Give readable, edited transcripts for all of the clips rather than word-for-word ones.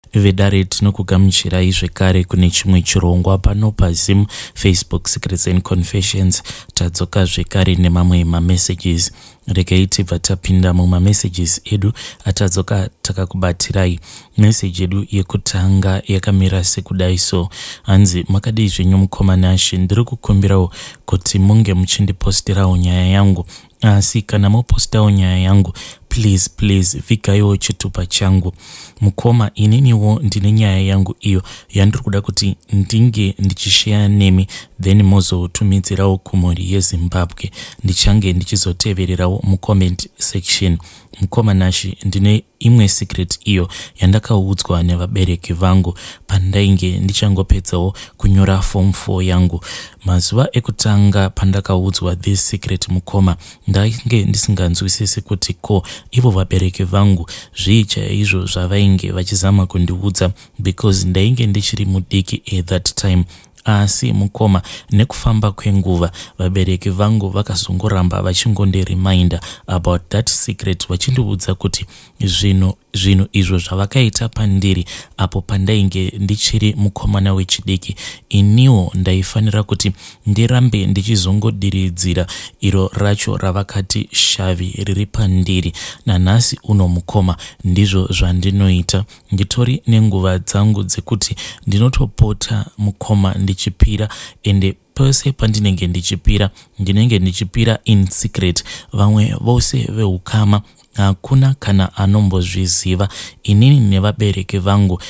Vedare, tinokugamuchirai zvekare kune chimwe chirongwa pano paZim Facebook Secrets and Confessions. Tadzoka zvekare nemamwe mamessages. Regai tibva tapinda mumamessages edu atadzoka takakubatirai. Meseji yedu yekutanga yakamira sekudai so, hanzi, "Makadii zvenyu mukoma Nashe? Ndiri kukumbirawo kuti munge muchindipostirawo nyaya yangu, asi kana mopostawo nyaya yangu, please please vigaiwo chitupa changu. Mukoma, ininiwo ndine nyaya yangu iyo yandiri kuda kuti ndinge ndichisheya nemi, then mozotumidzirawo kumhuri yeZimbabwe. Ndichange ndichizotevererawo mucomment section. Mukoma Nashe, ndine imwe secret iyo yandakaudzwa nevabereki vangu pandainge ndichangopedzawo kunyora form 4 yangu. Mazuva ekutanga pandakaudzwa this secret, mukoma, ndainge ndisinganzwisisi kuti ko ivo vabereki vangu zvii chaizvo zvavainge vachizama kundiudza, because ndainge ndichiri mudiki at that time. Asi mukoma, nekufamba kwenguva vabereki vangu vakazongoramba vachingondireminder about that secret, vachindiudza kuti zvinhu izvo zvavakaita pandiri apo pandainge ndichiri mukomana wechidiki, iniwo ndaifanira kuti ndirambe ndichizongodiridzira iro racho ravakati shavi riri pandiri. Nanhasi uno, mukoma, ndizvo zvandinoita. Nditori nenguva dzangu dzekuti ndinotopota, mukoma, ndichipira, ende pose pandinenge ndichipira, ndinenge ndichipira in secret. Vamwe vose veukama hakuna kana anombozviziva. Inini nevabereki vangu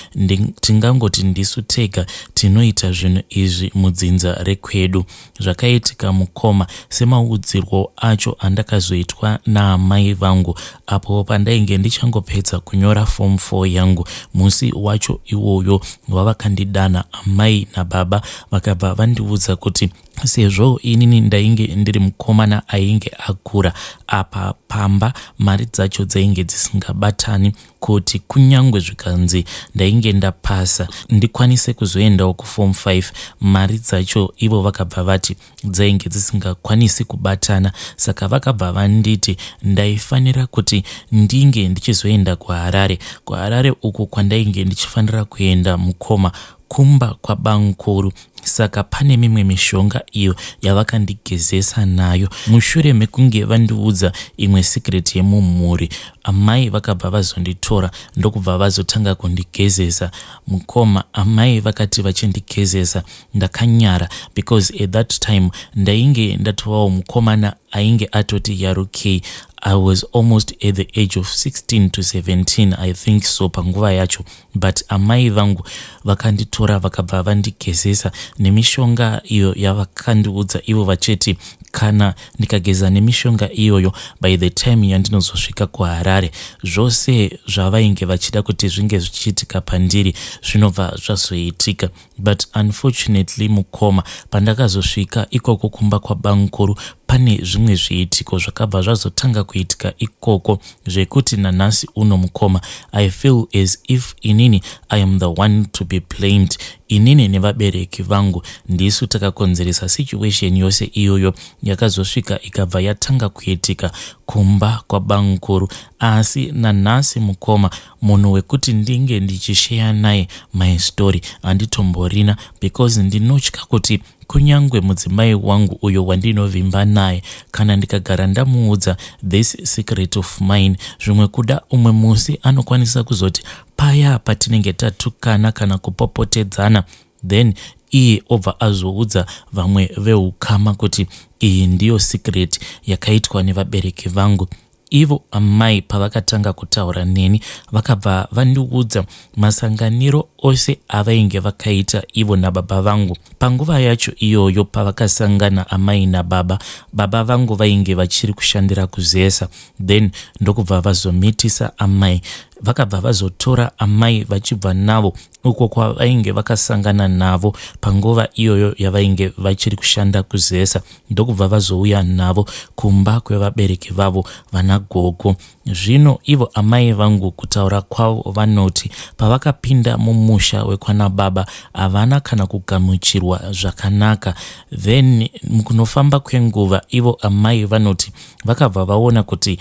tingangoti ndisu tega tinoita zvinhu izvi mudzinza rekwedu. Zvakaitika, mukoma, semaudzirwo acho andakazoitwa naamai vangu apo pandainge ndichangopedza kunyora form 4 yangu, musi wacho iwoyo wavakandidana amai nababa, vakabva vandiudza kuti sezvo inini ndainge ndiri mukomana ainge akura, apa pamba mari dzacho dzainge dzisingabatani, kuti kunyange zvikanzi ndainge ndapasa ndikwanise kuzoendawo kuform 5, mari dzacho ivo vakabva vati dzainge dzisingakwanisi kubatana. Saka vakabva vanditi ndaifanira kuti ndinge ndichizoenda kuHarare. KuHarare uku kwandainge ndichifanira kuenda, mukoma, kumba kwabamukuru. Saka pane mimwe mishonga iyo yavakandigezesa nayo mushure mekunge vandiudza imwe secret yemumhuri. Amai vakabva vazonditora ndokubva vazotanga kundigezesa. Mukoma, amai vakati vachindigezesa, ndakanyara because at that time ndainge ndatovawo mukomana ainge atoti yarukei. I was almost at the age of 16 to 17, I think so, panguva yacho. But amai vangu vakanditora, vakabva vandigezesa nemishonga iyo yavakandiudza ivo vachiti kana ndikageza nemishonga iyoyo, by the time yandinozosvika kuHarare, zvose zvavainge vachida kuti zvinge zvichiitika pandiri zvinobva zvazoitika. But unfortunately, mukoma, pandakazosvika ikoko kumba kwabamukuru, pane zvimwe zviitiko zvakabva zvazotanga kuitika ikoko, zvekuti nanhasi uno, mukoma, I feel as if inini I am the one to be blamed. Inini nevabereki vangu ndisu takakonzeresa situation yose iyoyo yakazosvika ikabva yatanga kuitika kumba kwabamukuru. Asi nanhasi, mukoma, munhu wekuti ndinge ndichisheya naye my story handitomborina, because ndinotya kuti kunyange mudzimai wangu uyo wandinovimba naye, kana ndikagara ndamuudza this secret of mine, zvimwe kuda umwe musi anokwanisa kuzoti paya patinenge tatukana kana kupopotedzana, then iye obva azoudza vamwe veukama kuti iyi ndiyo secret yakaitwa nevabereki vangu. Ivo amai pavakatanga kutaura neni, vakabva vandiudza masanganiro ose avainge vakaita ivo nababa vangu. Panguva yacho iyoyo pavakasangana amai nababa, baba vangu vainge vachiri kushandira kuZESA, then ndokubva vazomitisa amai. Vakabva vazotora amai vachibva navo uko kwavainge vakasangana navo panguva iyoyo yavainge vachiri kushanda kuZESA, ndokubva vazouya navo kumba kwevabereki vavo vana gogo. Zvino ivo amai vangu, kutaura kwavo, vanoti pavakapinda mumusha wekwana baba, havana kana kugamuchirwa zvakanaka. Then mukunofamba kwenguva, ivo amai vanoti vakabva vaona kuti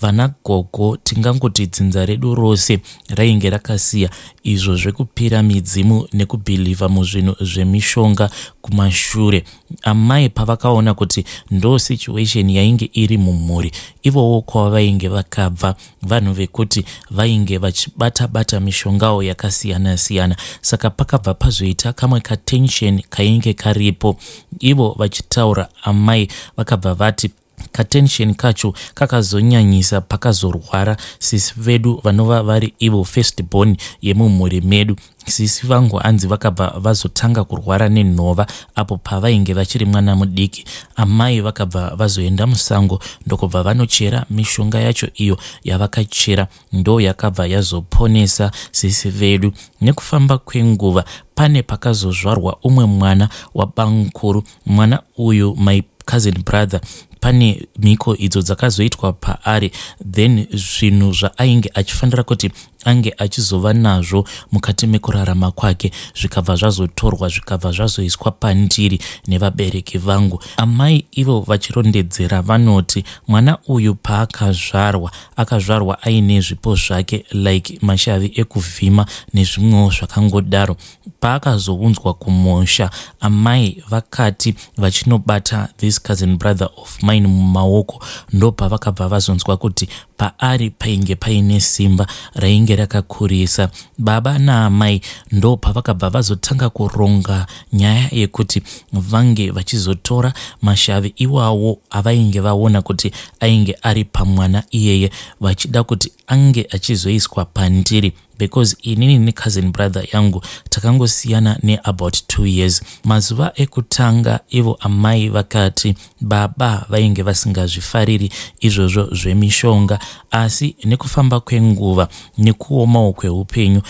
Vana gogo, tingangoti dzinza redu rose rainge rakasiya izvo zvekupira midzimu nekubhilivha muzvinhu zvemishonga kumashure. Amai pavakaona kuti ndo situation yainge iri mumhuri, ivowo kwavainge vakabva vanhu vekuti vainge vachibata bata mishongawo yakasiyana siyana, saka pakabva pazoita kamwe katension kainge karipo. Ivo vachitaura, amai vakabva vati katension kacho kakazonyanyisa pakazorwara sisi vedu vanova vari ivo first born yemumhuri medu. Sisi vangu hanzi vakabva vazotanga kurwara nenhova apo pavainge vachiri mwana mudiki. Amai vakabva vazoenda musango ndokubva vanochera mishonga yacho. Iyo yavakachera ndo yakabva yazoponesa sisi vedu. Nekufamba kwenguva pane pakazozvarwa umwe mwana wabamukuru. Mwana uyu, my cousin brother, pane mhiko idzo dzakazoitwa paari, then zvinhu zvaainge achifanira kuti ange achizova nazvo mukati mekurarama kwake zvikabva zvazotorwa, zvikabva zvazoiswa pandiri nevabereki vangu. Amai ivo vachirondedzera vanoti mwana uyu paakazvarwa, akazvarwa aine zvipo zvake, like mashavi ekuvhima nezvimwewo zvakangodaro. Paakazounzwa kumusha, amai vakati vachinobata this cousin brother of mine mumaoko, ndopavakabva vazonzwa kuti paari painge paine simba rainge rakakurisa. Baba naamai ndo pavakabva vazotanga kuronga nyaya yekuti vange vachizotora mashavi iwawo avainge vaona kuti ainge ari pamwana iyeye, vachida kuti ange achizoiswa pandiri, because inini necousin brother yangu takangosiyana neabout 2 years. Mazuva ekutanga, ivo amai vakati baba vainge vasingazvifariri izvozvo zvemishonga, asi nekufamba kwenguva nekuomawo kweupenyu,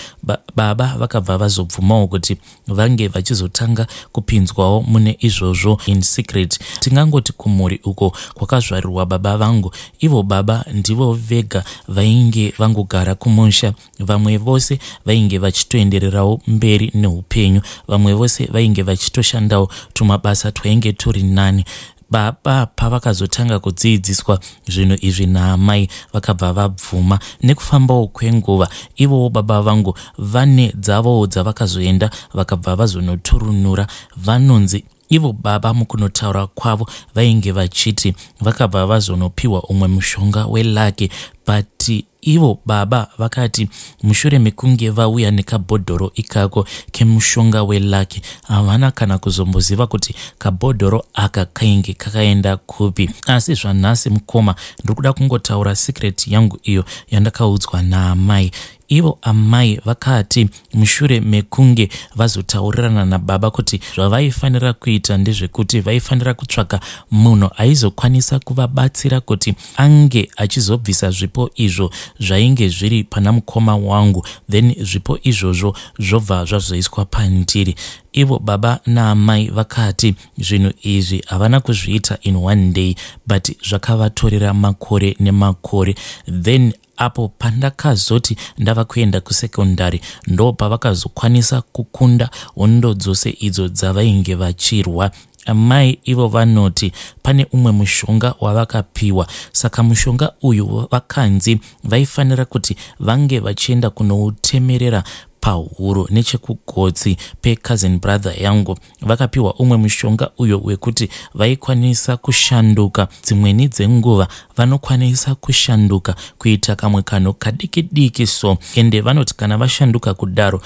baba vakabva vazobvumawo kuti vange vachizotanga kupinzwawo mune izvozvo in secret. Tingangoti kumhuri uko kwakazvarirwa baba vangu, ivo baba ndivo vega vainge vangogara kumusha. Vamwe vose vainge vachitoendererawo mberi neupenyu, vamwe vose vainge vachitoshandawo tumabasa twainge turi nani. Baba pavakazotanga kudzidziswa zvinhu izvi naamai, vakabva vabvuma. Nekufambawo kwenguva, ivowo baba vangu vane dzavowo dzavakazoenda, vakabva vazonoturunura. Vanonzi ivo baba mukunotaura kwavo vainge vachiti vakabva vazonopiwa umwe mushonga weluck, but ivo baba vakati mushure mekunge vauya nekabhodhoro ikako kemushonga weluck, havana kana kuzomboziva kuti kabhodhoro aka kainge kakaenda kupi. Asi zvanhasi, mukoma, ndiri kuda kungotaura secret yangu iyo yandakaudzwa naamai. Ivo amai vakati mushure mekunge vazotaurirana nababa kuti zvavaifanira kuita ndezvekuti vaifanira kutsvaka munhu aizokwanisa kuvabatsira kuti ange achizobvisa zvipo izvo zvainge zviri pana mukoma wangu, then zvipo izvozvo zvobva zvazoiswa pandiri. Ivo baba naamai vakati zvinhu izvi havana kuzviita in one day, but zvakavatorera makore nemakore. Then apo pandakazoti ndava kuenda kusekondari, ndo pavakazokwanisa kukunda hondo dzose idzo dzavainge vachirwa. Amai ivo vanoti pane umwe mushonga wavakapiwa. Saka mushonga uyu vakanzi vaifanira kuti vange vachienda kunoutemerera pahuro nechekugotsi pecousin brother yangu. Vakapiwa umwe mushonga uyo wekuti vaikwanisa kushanduka. Dzimweni dzenguva vanokwanisa kushanduka kuita kamwe kanhu kadiki diki so, ende vanoti kana vashanduka kudaro,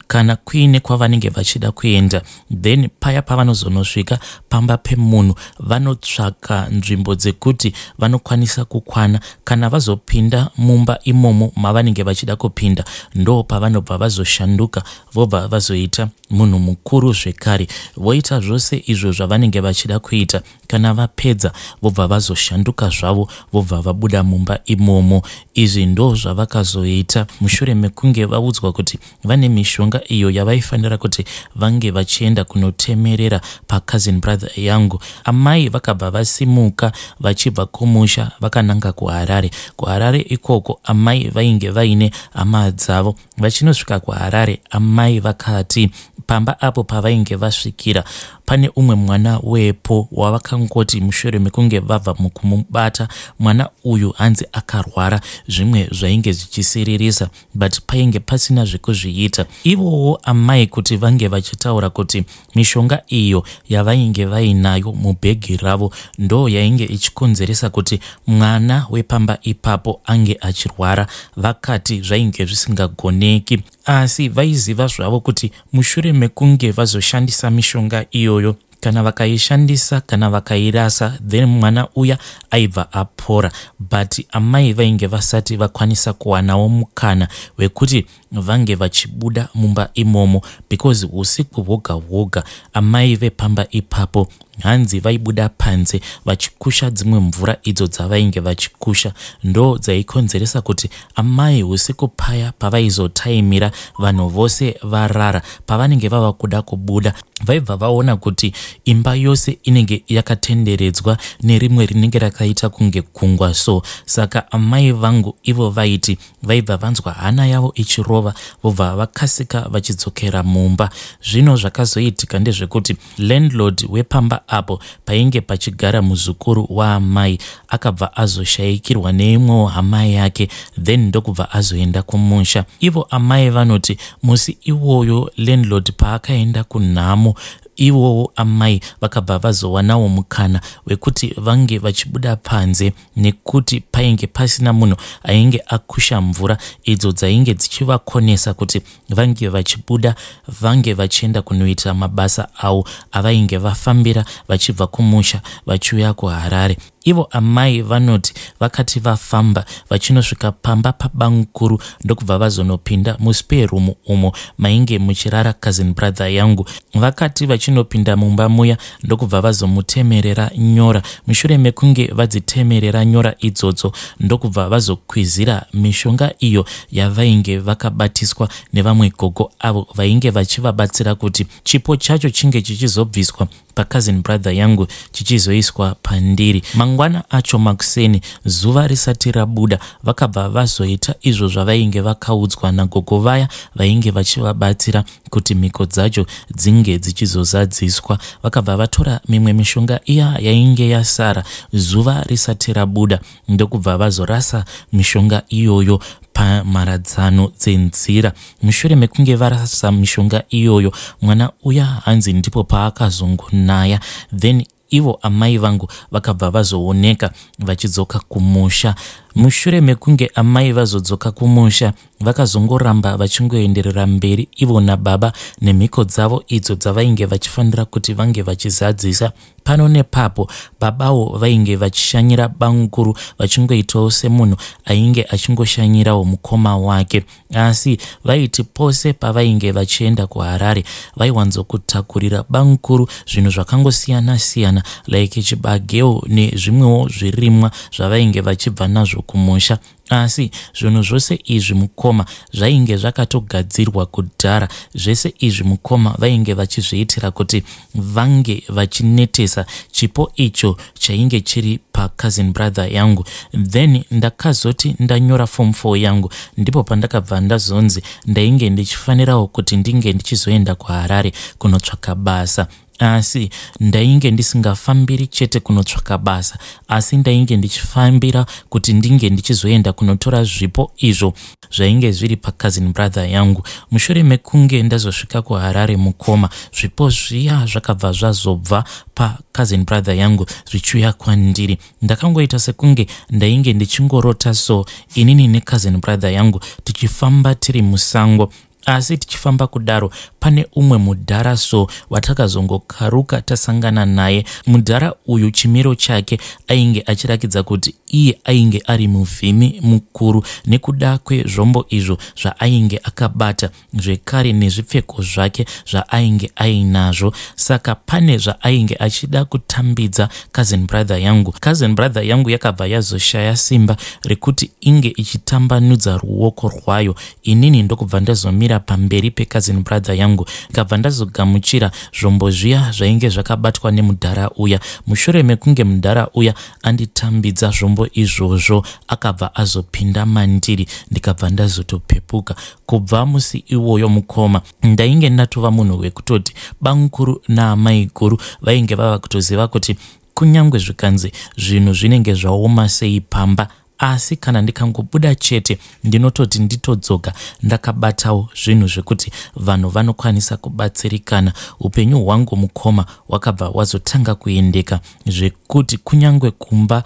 kana kuine kwavanenge vachida kuenda, then paya pavanozonosvika pamba pemunhu, vanotsvaka nzvimbo dzekuti vanokwanisa kukwana. Kana vazopinda mumba imomo mavanenge vachida kupinda, ndo pavanobva vazoshanduka, vobva vazoita munhu mukuru zvekare, voita zvose izvo zvavanenge vachida kuita. Kana vapedza, vobva vazoshanduka zvavo, vobva vabuda mumba imomo. Izvi ndo zvavakazoita mushure mekunge vaudzwa kuti vane mishonga iyo yavaifanira kuti vange vachienda kunotemerera pacousin brother yangu. Amai vakabva vasimuka vachibva kumusha vakananga kuHarare. KuHarare ikoko amai vainge vaine hama dzavo. Vachinosvika kuHarare kuHarare, amai vakati pamba apo pavainge vasvikira pane umwe mwana wepo wavakangoti mushure mekunge vabva mukumubata, mwana uyu hanzi akarwara zvimwe zvainge zvichisiririsa, but painge pasina zvekuzviita. Ivowo amai kuti vange vachitaura kuti mishonga iyo yavainge vainayo mubhegi ravo ndo yainge ichikonzeresa kuti mwana wepamba ipapo ange achirwara, vakati zvainge zvisingagoneki. Asi vaiziva zvavo kuti mushure mekunge vazoshandisa mishonga iyoyo, kana vakaishandisa kana vakairasa, then mwana uya aibva apora. But amai vainge vasati vakwanisa kuwanawo mukana wekuti vange vachibuda mumba imomo, because usiku hwoga hwoga amai vepamba ipapo hanzi vaibuda panze vachikusha dzimwe mvura idzo dzavainge vachikusha, ndo dzaikonzeresa kuti amai usiku paya pavaizotaimira vanhu vose varara, pavanenge vava kuda kubuda, vaibva vaona kuti imba yose inenge yakatenderedzwa nerimwe rinenge rakaita kunge gungwa. So saka amai vangu ivo vaiti vaibva vanzwa hana yavo ichirova, vobva vakasika vachidzokera mumba. Zvino zvakazoitika ndezvekuti landlord wepamba apo painge pachigara muzukuru waamai akabva azoshayikirwa neimwewo hama yake, then ndokubva azoenda kumusha. Ivo amai vanoti musi iwoyo landlord paakaenda kunhamo, ivowo amai vakabva vazowanawo mukana wekuti vange vachibuda panze, nekuti painge pasina munhu ainge akusha mvura idzo dzainge dzichivakonesa kuti vange vachibuda, vange vachienda kunoita mabasa avo avainge vafambira vachibva kumusha vachiuya kuHarare. Ivo amai vanoti vakati vafamba vachinosvika pamba pabamukuru, ndokubva vazonopinda muspare room umo mainge muchirara cousin brother yangu. Vakati vachinopinda mumba muya, ndokubva vazomutemerera nyora. Mushure mekunge vadzitemerera nyora idzodzo, ndokubva vazokwizira mishonga iyo yavainge vakabatiswa nevamwe gogo avo vainge vachivabatsira kuti chipo chacho chinge chichizobviswa pacousin brother yangu chichizoiswa pandiri. Mangwana acho makuseni, zuva risati rabuda, vakabva vazoita izvo zvavainge vakaudzwa nagogo vaya vainge vachivabatsira kuti mhiko dzacho dzinge dzichizozadziswa. Vakabva vatora mimwe mishonga iya yainge yasara zuva risati rabuda, ndokubva vazorasa mishonga iyoyo pamharadzano dzenzira. Mushure mekunge varasa mishonga iyoyo, mwana uya hanzi ndipo paakazongonaya. Then ivo amai vangu vakabva vazooneka vachidzoka kumusha. Mushure mekunge amai vazodzoka kumusha, vakazongoramba vachingoenderera mberi ivo nababa nemhiko dzavo idzo dzavainge vachifanira kuti vange vachizadzisa. Pano nepapo babawo vainge vachishanyira bamukuru, vachingoitawo semunhu ainge achingoshanyirawo mukoma wake. Asi vaiti pose pavainge vachienda kuHarare, vaiwanzokutakurira bamukuru zvinhu zvakangosiyana-siyana, like chibagewo nezvimwewo zvirimwa zvavainge vachibva nazvo kumusha. Asi zvinhu zvose izvi, mukoma, zvainge zvakatogadzirwa kudhara. Zvese izvi, mukoma, vainge vachizviitira kuti vange vachinetesa chipo icho chainge chiri pacousin brother yangu. Then ndakazoti ndanyora form 4 yangu, ndipo pandakabva ndazonzi ndainge ndichifanirawo kuti ndinge ndichizoenda kuHarare kunotsvaka basa. Asi ndainge ndisingafambiri chete kunotsvaka basa, asi ndainge ndichifambira kuti ndinge ndichizoenda kunotora zvipo izvo zvainge zviri pacousin brother yangu. Mushure mekunge ndazosvika kuHarare, mukoma, zvipo zviya zvakabva zvazobva pacousin brother yangu zvichiuya kwandiri. Ndakangoita sekunge ndainge ndichingorota. So inini necousin brother yangu tichifamba tiri musango, asi tichifamba kudaro pane umwe mudhara so watakazongokaruka tasangana naye. Mudhara uyu chimiro chake ainge achirakidza kuti iye ainge ari muvhimi mukuru, nekuda kwezvombo izvo zvaainge akabata, zvekare nezvipfeko zvake zvaainge ainazvo. Saka pane zvaainge achida kutambidza cousin brother yangu. Cousin brother yangu yakabva yazoshaya simba rekuti inge ichitambanudza ruoko rwayo. Inini ndokubva ndazomira. ndakamira pamberi pecousin brother yangu, ndikabva ndazogamuchira zvombo zviya zvainge zvakabatwa nemudhara uya. Mushure mekunge mudhara uya anditambidza zvombo izvozvo, akabva azopinda mandiri, ndikabva ndazotopepuka. Kubva musi iwoyo mukoma, ndainge ndatova munhu wekutoti bamukuru naamaiguru vainge vava kutoziva kuti kunyange zvikanzi zvinhu zvinenge zvaoma sei pamba, asi kana ndikangobuda chete ndinototi nditodzoka ndakabatawo zvinhu zvekuti vanhu vanokwanisa kubatsirikana. Upenyu hwangu mukoma hwakabva hwazotanga kuendeka zvekuti kunyange kumba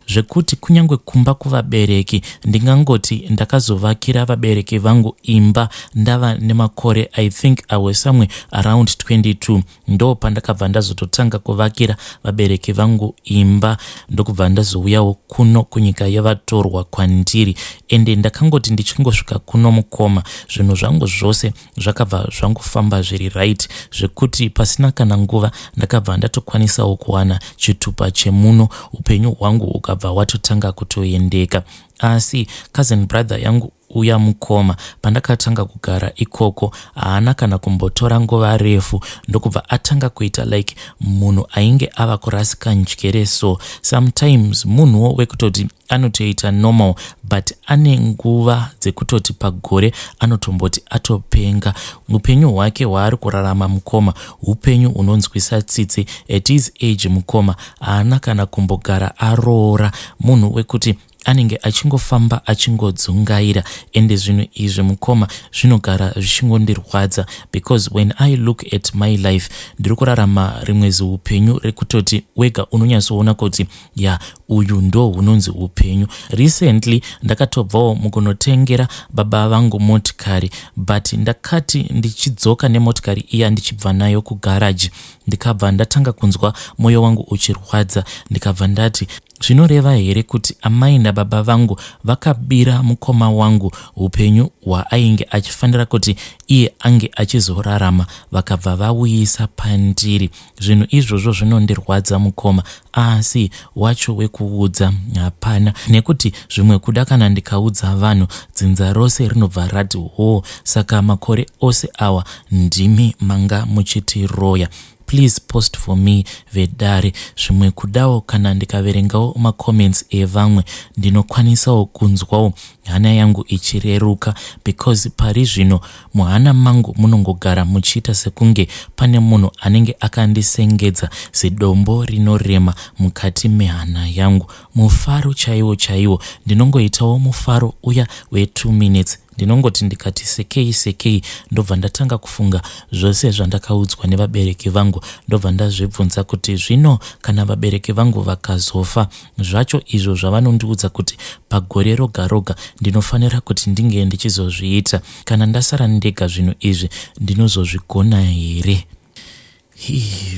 zvekuti kunyange kumba kuvabereki ndingangoti ndakazovakira vabereki vangu imba ndava nemakore, I think I was somewhere around 22, ndo pandakabva ndazototanga kuvakira vabereki vangu imba, ndokubva ndazouyawo kuno kunyika yevatorwa kwandiri. Ende ndakangoti ndichingosvika kuno mukoma, zvinhu zvangu zvose zvakabva zvangofamba zviri right, zvekuti pasina kana nguva ndakabva ndatokwanisawo kuwana chitupa chemuno. Upenyu hwangu hukabva hwatotanga kutoendeka. Asi cousin brother yangu uya mukoma, pandakatanga kugara ikoko, haana kana kumbotora nguva refu ndokubva atanga kuita like munhu ainge ava kurasika njere. So sometimes munhuwo wekutoti anotoita normal, but ane nguva dzekutoti pagore anotomboti atopenga. Upenyu hwake hwaari kurarama mukoma, upenyu hunonzwisa tsitsi. At his age mukoma, haana kana kumbogara aroora. Munhu wekuti anenge achingofamba achingodzungaira. Ende zvinhu izvi mukoma zvinogara zvichingondirwadza, because when I look at my life, ndiri kurarama rimwe ziupenyu rekutoti wega unonyatsoona kuti ya, uyu ndo hunonzi upenyu. Recently ndakatobvawo mukunotengera baba vangu motikari, but ndakati ndichidzoka nemotikari iya ndichibva nayo kugaraji, ndikabva ndatanga kunzwa mwoyo wangu uchirwadza. Ndikabva ndati, zvinoreva here kuti amai nababa vangu vakabira mukoma wangu upenyu hwaainge achifanira kuti iye ange achizorarama, vakabva vauyisa pandiri? Zvinhu izvozvo zvinondirwadza mukoma, asi wacho wekuudza hapana, nekuti zvimwe kuda kana ndikaudza vanhu, dzinza rose rinobva rati, "Ho, saka makore ose awa ndimi manga muchitiroya." Please post for me vedare. Zvimwe kudawo kana ndikaverengawo macomments evamwe, ndinokwanisawo kunzwawo hana yangu ichireruka, because pari zvino muhana mangu munongogara muchiita sekunge pane munhu anenge akandisengedza zidombo rinorema mukati mehana yangu. Mufaro chaiwo chaiwo ndinongoitawo mufaro uya we2 minutes. Ndinongoti ndikati sekei sekei, ndobva ndatanga kufunga zvose zvandakaudzwa nevabereki vangu, ndobva ndazvibvunza kuti zvino kana vabereki vangu vakazofa, zvacho izvo zvavanondiudza kuti pagore roga roga ndinofanira kuti ndinge ndichizozviita, kana ndasara ndega, zvinhu izvi ndinozozvigona here?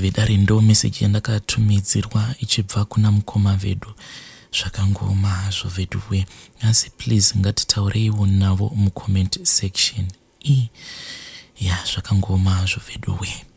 Vedare, ndo meseji yandakatumidzirwa ichibva kuna mukoma vedu. Zvakangoma hazvo veduwe, asi please ngatitaureiwo navo mucomment section. I ya, zvakangoma hazvo veduwe.